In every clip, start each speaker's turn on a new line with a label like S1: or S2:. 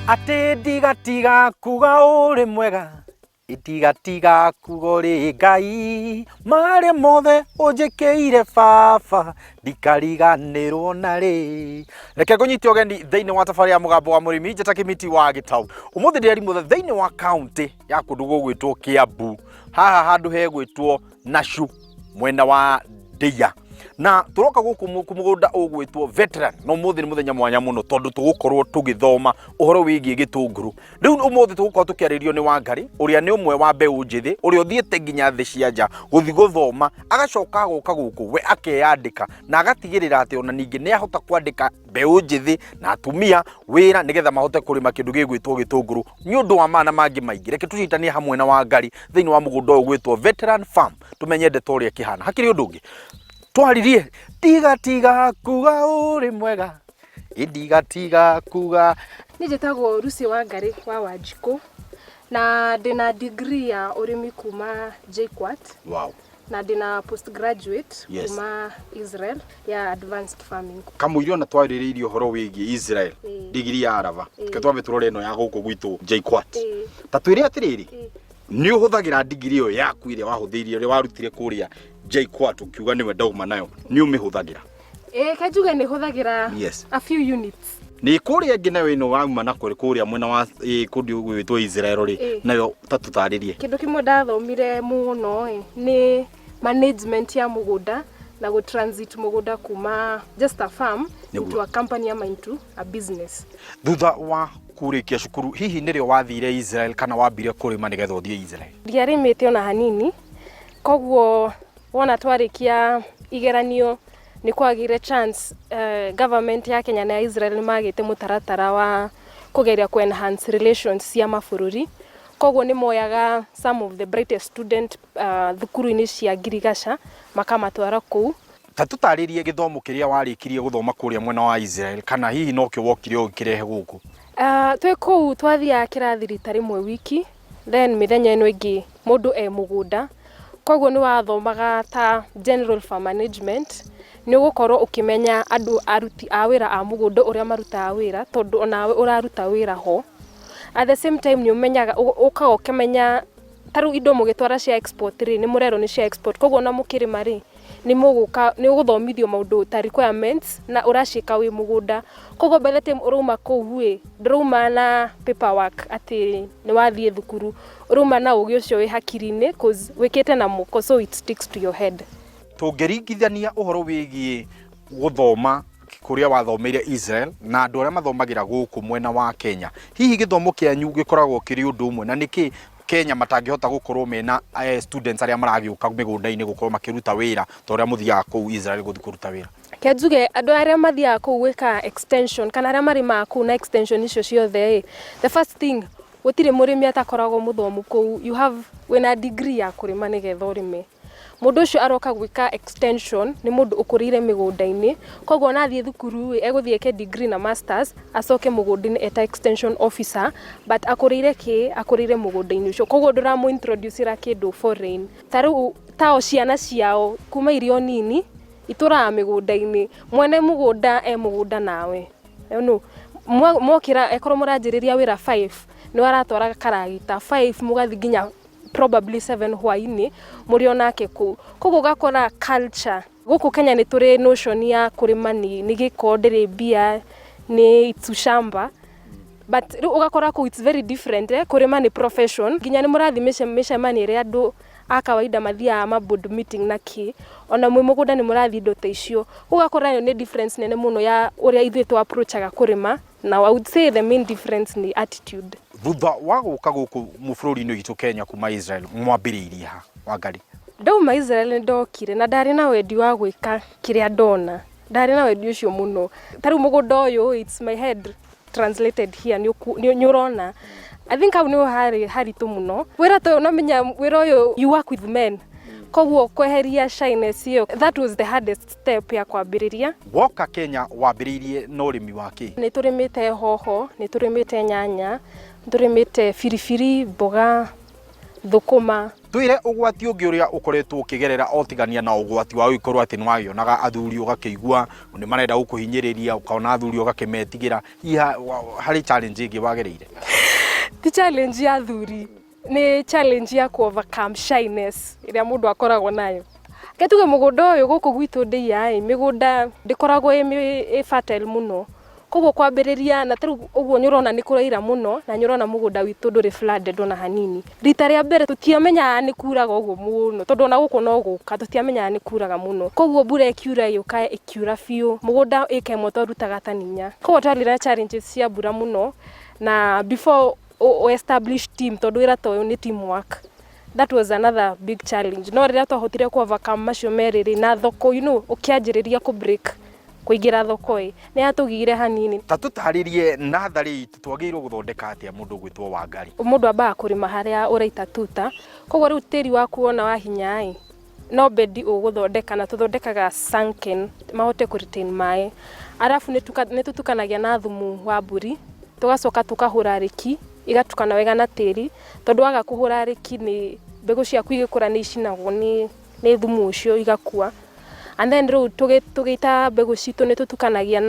S1: Atĩ ndigatiga kuga ũrĩ mwega, ndigatiga kuga ũrĩ Ngai, marĩa mothe ũnjĩkĩire baba, ndikariganĩrwo narĩ. Reke ngũnyite ũgeni thĩinĩ wa tabarĩra ya Mũgambo wa Mũrĩmi, njĩta Kĩmiti wa Gĩtau. Ũmũthĩ ndĩ Arimũ thĩinĩ wa kaũntĩ ya kũndũ gũgwĩtwo Kĩambu, haha handũ hegwĩtwo Nashu mwena wa Ndeia, na tũroka gũkũ mũgũnda ũgwĩtwo Veteran, na ũmũthĩ nĩ mũthenya mwanya mũno tondũ tũgũkorwo tũgĩthoma ũhoro wĩgiĩ gĩtũngũrũ. Rĩu ũmũthĩ tũgũkorwo tũkĩarĩrio nĩ Wangarĩ, ũrĩa nĩ ũmwe wa mbeũ njĩthĩ ũrĩa ũthiĩte nginya thĩ cia nja gũthiĩ gũthoma, agacoka agoka gũkũ we akeyandĩka na agatigĩrĩra atĩ ona ningĩ nĩ ahota kwandĩka mbeũ njĩthĩ na atumia wĩra nĩgetha mahote kũrĩma kĩndũ gĩgwĩtwo gĩtũngũrũ. Nĩ ũndũ wa maya na mangĩ maingĩ, reke tũnyitanie hamwe na Wangarĩ thĩinĩ wa mũgũnda ũyũ gwĩtwo Veteran Farm, tũmenye ndeto ũrĩa ĩkĩhana. Hakĩrĩ ũndũ ũngĩ twaririe, tiga tiga kuga ũrĩ mwega, ndigatiga kuga.
S2: Niĩ njĩtagwo Lucy Wangarĩ wa Wanjikũ na ndĩna degree ya ũrĩmi kuma JKUAT. Na ndĩna postgraduate kuma Israel ya advanced farming.
S1: Kamũira ona twarĩrĩirie ũhoro wĩgiĩ Israel, ndigiri ya Araba, reke twambe tũrore ĩno ya gũkũ gwitũ JKUAT. Ta twĩre atĩrĩrĩ, nĩ ũhũthagĩra ndigiri ĩyo yaku ĩrĩa wahũthĩire, ĩrĩa warutire kũrĩa JKUAT ũkiuga nĩwe ndauma nayo, nĩ ũmĩhũthagĩra?
S2: Ĩĩ, ke njuge nĩ hũthagĩra a few units.
S1: Nĩ kũrĩa ĩngĩ nayo ĩno wauma na kũrĩa mwena wa kũndũ gwĩtwo Israel rĩ, nayo ta tũtarĩrie.
S2: Kĩndũ kĩmwe ndathomire mũno ĩ nĩ management ya mũgũnda na gũ transit mũgũnda kuma just a farm into a company ama into a business.
S1: Thutha wa kũrĩkia cukuru, hihi nĩrĩo wathire Israel kana wambire kũrĩma nĩgetha ũthiĩ Israel?
S2: Ndiarĩmĩte ona hanini, koguo wona twarĩkia igeranio nĩ kwagĩire chance, government ya Kenya na ya Israel nĩ magĩte mũtaratara wa kũgeria kũ enhance relations cia mabũrũri, koguo nĩ moyaga some of the brightest student thukuru-inĩ cia ngirigaca makamatwara kũu.
S1: Ta tũtarĩrie gĩthomo kĩrĩa warĩkirie gũthoma kũrĩa mwena wa Israel, kana hihi nokĩo wokire ũgĩkĩrehe gũkũ?
S2: Twĩ kũu twathiaga kĩrathi rita rĩmwe wiki, then mĩthenya ĩno ĩngĩ mũndũ e mũgũnda, koguo nĩ wathomaga ta general farm management, nĩ ũgũkorwo ũkĩmenya andũ aruti a wĩra a mũgũnda ũrĩa marutaga wĩra, tondũ onawe ũraruta wĩra ho. At the same time nĩ ũmenyaga, ũkaga ũkamenya ta rĩu indo mũgĩtwara cia export rĩ, nĩ mũrerwo nĩ cia export, koguo ona mũkĩrĩma rĩ, nĩ mũgũka nĩ ũgũthomithio maũndũ ta requirements na ũraciĩka wĩ mũgũnda. Koguo by the time ũrauma kũu ĩ, ndũrauma na paperwork atĩ nĩ wathiĩ thukuru, ũrauma na ũgĩ ũcio wĩ hakiri-inĩ, cause wĩkĩte na moko, so it sticks to your head.
S1: Tũngĩringithania ũhoro wĩgiĩ gũthoma kũrĩa wathomeire Israel na andũ arĩa mathomagĩra gũkũ mwena wa Kenya, hihi gĩthomo kĩanyu gĩkoragwo kĩrĩ ũndũ ũmwe, na nĩkĩ Kenya matangĩhota gũkorwo mena students arĩa maragĩũka mĩgũnda-inĩ gũkorwo makĩruta wĩra ta ũrĩa mũthiaga kũu Israel gũthiĩ kũruta wĩra?
S2: Ke njuge andũ arĩa mathiaga kũu gwĩka extension kana arĩa marĩmaga kũu na extension icio ciothe ĩ, the first thing, gũtirĩ mũrĩmi atakoragwo mũthomu kũu. You have wĩna degree ya kũrĩma nĩgetha ũrĩme. Mũndũ ũcio aroka gwĩka extension nĩ mũndũ ũkũrĩire mĩgũnda-inĩ, koguo ona athiĩ thukuru ĩ, egũthiĩ eke degree na masters, acoke mũgũnda-inĩ eta extension officer, but akũrĩire kĩ? Akũrĩire mũgũnda-inĩ ũcio, koguo ndũramũ introduce ĩra kĩndũ foreign. Ta rĩu tao ciana ciao kuma irĩ o nini itũraga mĩgũnda-inĩ, mwene mũgũnda e mũgũnda nawe, you know, mokĩra ekorwo mũranjĩrĩria wĩra 5, nĩwe aratwara karagita 5 mũgathiĩ nginya probably 7 hwainĩ mũrĩ onake kũu. Koguo ũgakora culture gũkũ Kenya nĩ tũrĩ notion ya kũrĩma nĩ gĩko, ndĩrĩ mbia, nĩ it's ushamba, but rĩu ũgakora kũu it's very different, eh? Kũrĩma nĩ profession, nginya nĩ mũrathiĩ mĩcemanio ĩrĩa andũ a kawaida mathiaga ma board meeting na kĩ, ona mwĩ mũgũnda nĩ mũrathiĩ indo ta icio. Ũgakora ĩyo nĩ difference nene mũno ya ũrĩa ithuĩ tũ approachaga kũrĩma. Now I would say the main difference nĩ attitude.
S1: Thutha wa gũka gũkũ bũrũri-inĩ witũ Kenya kuma Israel, mwambĩrĩirie ha, Wangari?
S2: Ndauma Israel nĩ ndokire na ndarĩ na wendi wa gwĩka kĩrĩa ndona, ndarĩ na wendi ũcio mũno. Ta rĩu mũgũnda ũyũ, it's my head translated here, nĩ ũrona, I think hau nĩho harĩ haritũ mũno. Wĩra ta ũyũ, ũnamenya wĩra ũyũ you work with men, koguo kweheria shyness ĩyo, that was the hardest step ya kwambĩrĩria.
S1: Woka Kenya wambĩrĩirie na ũrĩmi wa kĩ?
S2: Nĩ tũrĩmĩte hoho, nĩ tũrĩmĩte nyanya, nĩ tũrĩmĩte biribiri, mboga, thũkũma.
S1: Twĩre ũgwati ũngĩ ũrĩa ũkoretwo ũkĩgerera otigania na ũgwati wa gũgĩkorwo atĩ nĩwagĩonaga athuri ũgakĩigua nĩ marenda gũkũhinyĩrĩria, ũkona athuri ũgakĩmetigĩra. Hihi harĩ challenge ĩngĩ wagereire?
S2: Ti challenge ya athuri, nĩ challenge ya ku overcome shyness ĩrĩa mũndũ akoragwo nayo. Reke tuge mũgũnda ũyũ gũkũ gwitũ ndĩia ĩ, mĩgũnda ndĩkoragwo ĩ fertile mũno. Koguo kwambĩrĩria na tarĩu ũguo nĩ ũrona nĩ kũraira mũno na nĩ ũrona mũgũnda witũ ndũrĩ flooded ona hanini. Rita rĩa mbere tũtiamenyaga nĩ kuraga ũguo mũno tondũ ona gũkũ no gũka tũtiamenyaga nĩ kuraga mũno. Koguo mbura ĩkiura ĩgĩũka ĩkiura biũ, mũgũnda ĩka ĩmwe twarutaga tani inya. Koguo twarĩ na challenges cia mbura mũno na before ũ establish team tondũ wĩra ta ũyũ nĩ team work. That was another big challenge. No rĩrĩa twahotire kũ overcome macio merĩ rĩ, na thoko you know ũkĩanjĩrĩria kũ break kũingĩra thoko ĩ, nĩ yatũgiire hanini.
S1: Ta tũtarĩrie natharĩ itũ twagĩrĩirwo gũthondeka atĩa mũndũ ũgwĩtwo Wangari?
S2: Mũndũ ambaga kũrĩma harĩa ũraita tuta, koguo rĩu tĩri waku wona wahinya ĩ, no bedi ũgũthondeka na tũthondekaga sunken mahote kũ retain maĩ. Arabu nĩ tũtukanagia na thumu wa mbũri, tũgacoka tũkahũra rĩki, igatukana wega na tĩri, tondũ waga kũhũra rĩki nĩ mbegũ ciaku igĩkũra nĩ icinagwo nĩ thumu ũcio igakua. And then rĩu tũgĩita mbegũ citũ nĩ tũtukanagia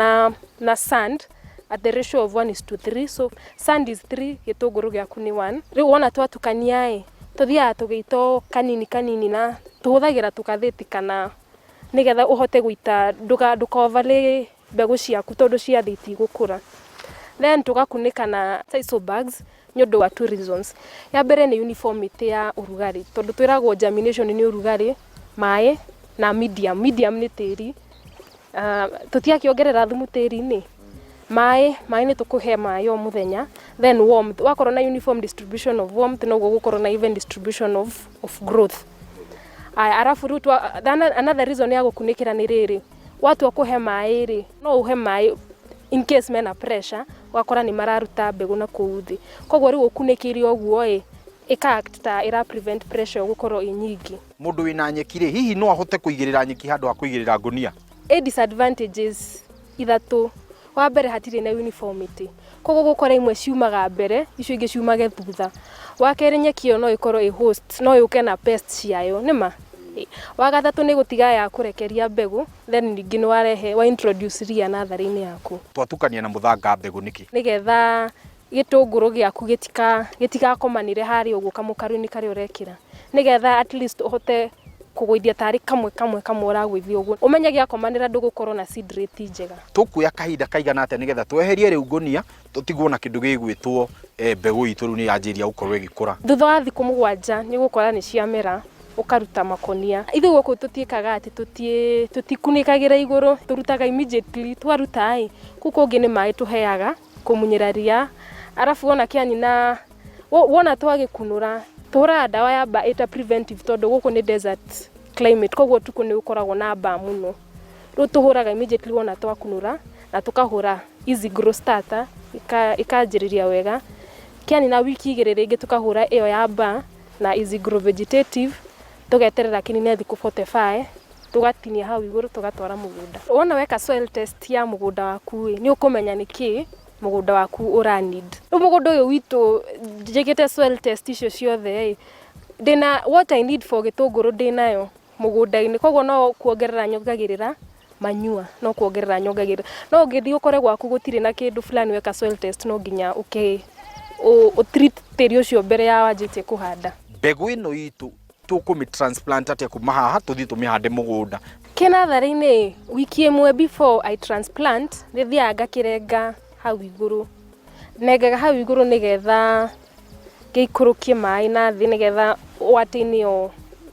S2: na sand at the ratio of 1:3, so sand is 3, gĩtũngũrũ gĩaku nĩ 1. Rĩu wona twatukania ĩ, tũthiaga tũgĩita o kanini kanini na tũhũthagĩra tũkathĩti kana nĩgetha ũhote gũita ndũka overlay mbegũ ciaku tondũ ciathĩ itigũkũra. Then tũgakunĩka na sisal bags nĩ ũndũ wa two reasons. Ya mbere nĩ uniformity ya ũrugarĩ, tondũ twĩragwo germination nĩ ũrugarĩ, maĩ na medium. Medium nĩ tĩri. Tũtiakĩongerera thumu tĩri-inĩ. Maĩ, maĩ nĩ tũkũhe maĩ o mũthenya. Then warmth, wakorwo na uniform distribution of warmth noguo gũkorwo na even distribution of growth. Aya, arabu rĩu another reason ya gũkunĩkĩra nĩ rĩrĩ, watua kũhe maĩ rĩ, no ũhe maĩ in case mena pressure, ũgakora nĩ mararuta mbegũ na kũu thĩ. Koguo rĩu ũkunĩkĩire ũguo ĩ, ĩka act ta ĩra prevent pressure gũkorwo ĩ nyingĩ.
S1: Mũndũ wĩna nyeki rĩ, hihi no ahote kũigĩrĩra nyeki handũ ha kũigĩrĩra ngũnia?
S2: Ĩ disadvantages ithatũ. Wa mbere hatirĩ na uniformity, koguo gũkora imwe ciumaga mbere, icio ingĩ ciumage thutha. Wa kerĩ nyeki ĩyo no ĩkorwo ĩ host, no yũke na pest ciayo, nĩma? Wa gatatũ nĩ gũtiga ya kũrekeria mbegũ, then ningĩ nĩ warehe wa introduce ria natharĩ-inĩ yaku.
S1: Twatukania na mũthanga mbegũ nĩkĩ?
S2: Nĩgetha gĩtũngũrũ gĩaku gĩtigakomanĩre harĩa ũguo kamũkaro-inĩ karĩa ũrekĩra. Nĩgetha at least ũhote kũgũithia tarĩ kamwe kamwe kamwe ũragũithia ũguo. Ũmenye gĩakomanĩra ndũgũkorwo na seed rate njega.
S1: Tũkuoya kahinda kaigana atĩa nĩgetha tweherie rĩu ngũnia tũtigwo na kĩndũ gĩgwĩtwo mbegũ itũ rĩu nĩ yanjĩrĩria gũkorwo ĩgĩkũra?
S2: Thutha wa thikũ 7 nĩ ũgũkora nĩ ciamera, ũkaruta makonia. Ithuĩ gũkũ tũtiĩkaga atĩ tũtikunĩkagĩra igũrũ, tũrutaga immediately, twaruta ĩ, kũu kũngĩ nĩ maĩ tũheaga kũmunyĩra ria. Arabu wona kĩanina, wona twagĩkunũra, tũhũraga ndawa ya mbaa ĩta preventive tondũ gũkũ nĩ desert climate, koguo ũtukũ nĩ gũkoragwo na mbaa mũno. Rĩu tũhũraga immediately wona twakunũra na tũkahũra easy grow starter ĩkanjĩrĩria wega. Kĩanina wiki 2 rĩngĩ tũkahũra ĩyo ya mbaa na easy grow vegetative, tũgeterera kĩnine thikũ 45, tũgatinia hau igũrũ tũgatwara mũgũnda. Wona weka soil test ya mũgũnda waku ĩ, nĩ ũkũmenya nĩkĩ mũgũnda waku ũra need. Rĩu mũgũnda ũyũ witũ njĩkĩte soil test icio ciothe ĩ, ndĩna what I need for gĩtũngũrũ ndĩnayo mũgũnda-inĩ, koguo no kuongerera nyongagĩrĩra manyua, no kuongerera nyongagĩrĩra. No ũngĩthiĩ ũkore gwaku gũtirĩ na kĩndũ fulani weka soil test no nginya ũ treat tĩri ũcio mbere ya wanjĩtie kũhanda.
S1: Mbegũ ĩno itũ tũkũmĩ transplant atĩa kuma haha tũthiĩ tũmĩhande mũgũnda?
S2: Kĩnatharĩ-inĩ wiki ĩmwe before I transplant nĩ thiaga ngakĩrenga hau igũrũ. Nengaga hau igũrũ nĩgetha gĩikũrũkie maĩ na thĩ nĩgetha watĩinĩ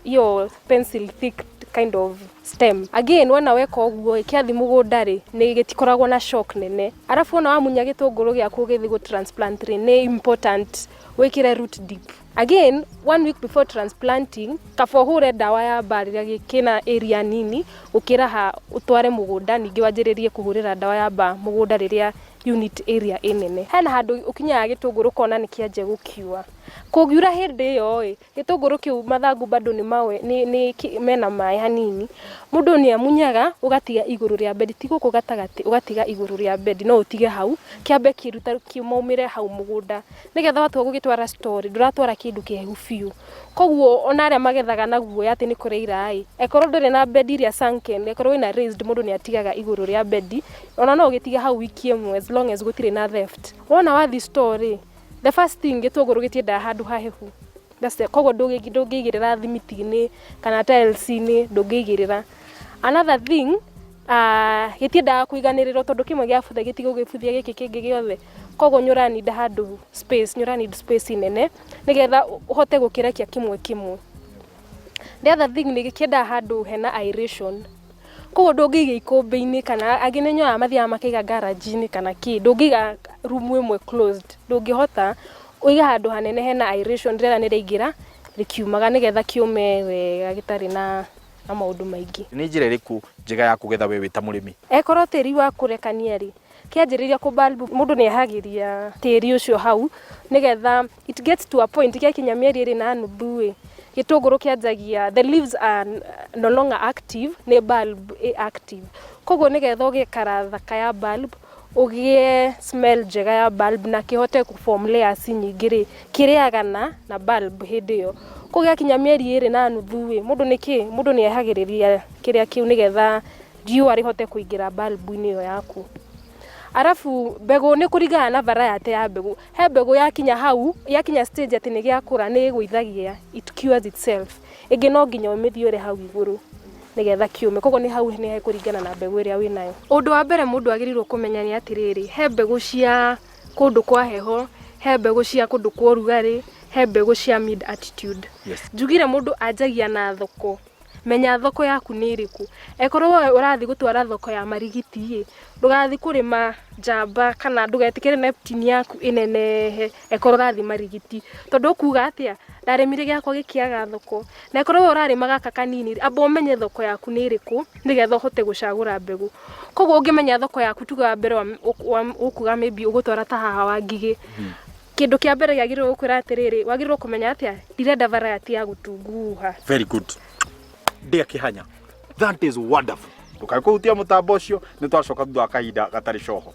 S2: ĩyo pencil thick kind of stem. Again wona weka ũguo ĩ, kĩathiĩ mũgũnda rĩ, nĩ gĩtikoragwo na shock nene. Arabu wona wamunya gĩtũngũrũ gĩaku ũgĩthiĩ gũ transplant rĩ, nĩ important wĩkĩre root deep. Again, 1 week before transplanting, kaba ũhũre ndawa ya mbaa rĩrĩa kĩna area nini, gũkĩra ha ũtware mũgũnda, ningĩ wanjĩrĩrie kũhũrĩra ndawa ya mbaa mũgũnda rĩrĩa unit area ĩ nene. Hena handũ ũkinyaga gĩtũngũrũ ũkona nĩ kĩanjia gũkiua. Kũngiura hĩndĩ ĩyo ĩ, gĩtũngũrũ kĩu mathangũ bado nĩ mawe, nĩ, nĩ, mena maĩ hanini. Mũndũ nĩ amunyaga ũgatiga igũrũ rĩa bedi, ti gũkũ gatagatĩ, ũgatiga igũrũ rĩa bedi, no ũtige hau kĩambe kĩruta kĩmaumĩre hau mũgũnda, nĩgetha watua gũgĩtwara store ndũratwara kĩndũ kĩhehu biũ. Koguo ona arĩa magethaga na guoya atĩ nĩ kũraira ĩ, ekorwo ndũrĩ na bedi iria sunken, ekorwo wĩna raised, mũndũ nĩ atigaga igũrũ rĩa bedi, ona no ũgĩtige hau wiki ĩmwe as long as gũtirĩ na theft. Wona wathiĩ store rĩ, the first thing gĩtũngũrũ gĩtiendaga handũ hahehu. That's the, koguo ndũngĩigĩrĩra thimiti-inĩ kana tiles-inĩ, ndũngĩigĩrĩra. Another thing, gĩtiendaga kũiganĩrĩrwo tondũ kĩmwe gĩabutha gĩtigũgĩbuthia gĩkĩ kĩngĩ gĩothe. Koguo nĩ ũra need handũ space, nĩ ũra need space nene nĩgetha ũhote gũkĩrekia kĩmwe kĩmwe. The other thing nĩ gĩkĩendaga handũ hena aeration. Koguo ndũngĩiga ikũmbĩ-inĩ kana angĩ nĩ nyonaga mathiaga makaiga garage-inĩ kana kĩ, ndũngĩiga room ĩmwe closed, ndũngĩhota. Ũige handũ hanene hena aeration, rĩera nĩ rĩaingĩra rĩkiumaga nĩgetha kĩũme wega gĩtarĩ na maũndũ maingĩ.
S1: Nĩ njĩra ĩrĩkũ njega ya kũgetha we wĩ ta mũrĩmi?
S2: Ekorwo tĩri wa kũrekania rĩ, kĩanjĩrĩria kũ bulb mũndũ nĩ ehagĩria tĩri ũcio hau nĩgetha it gets to a point gĩakinya mĩeri ĩrĩ na nuthu ĩ, gĩtũngũrũ kĩanjagia, the leaves are no longer active, nĩ bulb ĩ active. Koguo nĩgetha ũgĩe colour thaka ya bulb, ũgĩe smell njega ya bulb na kĩhote kũ form layers nyingĩ rĩ, kĩrĩaga na bulb hĩndĩ ĩyo. Koguo gĩakinya mĩeri ĩrĩ na nuthu ĩ, mũndũ nĩ kĩ, mũndũ nĩ ehagĩrĩria kĩrĩa kĩu nĩgetha riũa rĩhote kũingĩra bulb-inĩ ĩyo yaku. Arabu mbegũ nĩ kũringana na variety ya mbegũ. He mbegũ yakinya hau, yakinya stage atĩ nĩ gĩakũra nĩ ĩgũithagia, it cures itself. Ĩngĩ no nginya ũmĩthiũre hau igũrũ nĩgetha kĩũme. Koguo nĩ hau nĩ hekũringana na mbegũ ĩrĩa wĩnayo. Ũndũ wa mbere mũndũ agĩrĩirwo kũmenya nĩ atĩrĩrĩ, he mbegũ cia kũndũ kwa heho, he mbegũ cia kũndũ kwa ũrugarĩ, he mbegũ cia mid altitude. Njugire mũndũ anjagia na thoko. Menya thoko yaku nĩ ĩrĩkũ. Ekorwo we ũrathiĩ gũtwara thoko ya Marigiti ĩ, ndũgathiĩ kũrĩma njamba kana ndũgetĩkĩre Neptune yaku ĩnenehe ekorwo ũrathiĩ Marigiti. Tondũ ũkuga atĩa, ndarĩmire gĩakwa gĩkĩaga thoko. Na ekorwo we ũrarĩma gaka kanini, amba ũmenye thoko yaku nĩ ĩrĩkũ nĩgetha ũhote gũcagũra mbegũ. Koguo ũngĩmenya thoko yaku tuge wa mbere ũkuga maybe ũgũtwara ta haha wa Ngigĩ. Kĩndũ kĩa mbere gĩagĩrĩirwo gũkwĩra atĩrĩrĩ, wagĩrĩirwo kũmenya atĩa, ndirenda variety ya gũtunguha.
S1: Very good. Ndĩa kĩhanya. That is wonderful. Ndũkae kũhutia mũtambo ũcio, nĩ twacoka thutha wa kahinda gatarĩ coho.